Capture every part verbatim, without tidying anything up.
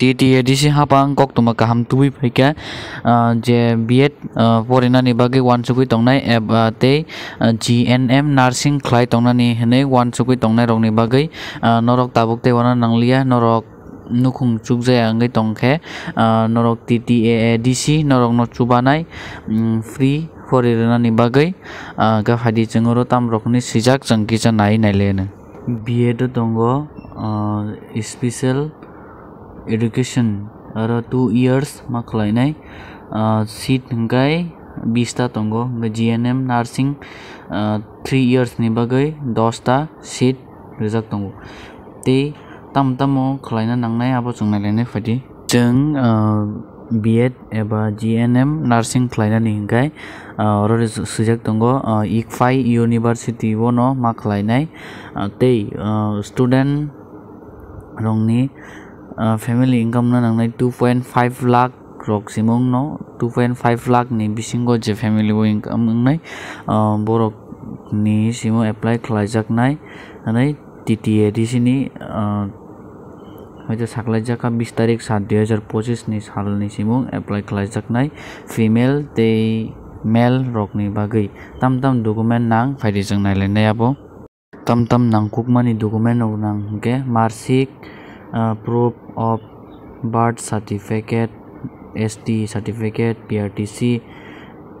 T T A D C hapang koktwma kaham tubui phaikha, ah, je B Ed, ah, porinani bagwi uansugwi tongnai eba tei, ah, G N M nursing khlai tongnani hwnwi uansugwi tongnairokni bagwi, ah, norok tabuk tei uana nangliya, norok nukhung chukjaya wngwi tongkhe, ah, norok T T A A D C norokno chubanai, mm, free pori rwnani bagwi, ah, khe phaidi chwng oro tamrok hwnwi swijak, chwng kisa nai nailaino. B Ed o tongo, ah, special education, aro two years ma khlainai, ah, seat hwnkhe bista tongo, hwnkhe G N M nursing, ah, three years ni bagwi dosta seat rijak tongo. Tei tamo tamo khlaina nangnai abo chwng nailainai phaidi. Chwng, ah, B Ed eba G N M nursing khlainani hwnkhe, ah, oro swijak tongo, ah, ICFAI University o no ma khlainai, ah, tei, ah, student rokni, ah, family income no nangnai two point five lakh rok simung no, two point five lakh ni bisingo je family bo income wngnai, ah, borok ni simo apply khlaijaknai hwnwi T T A D C ni, ah, hoite saklaijak kha bis tarik sat dui hajar pochis ni salni simung apply khlaijaknai female tei male rokni bagwi tam tam document nang phaidi chwng nailainai abo. Tam tam nangkukmani document rok nang hwnkhe marksheet, ah, proof of birth certificate, S T certificate, P R T C,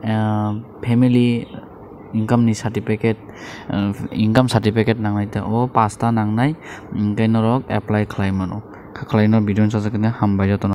ah, family income ni certificate, ah, income certificate nangnai ta o pasta nangnai, hwnkhe norok apply khlai mano. Kha khlaino video no sajak khe hambai jotono.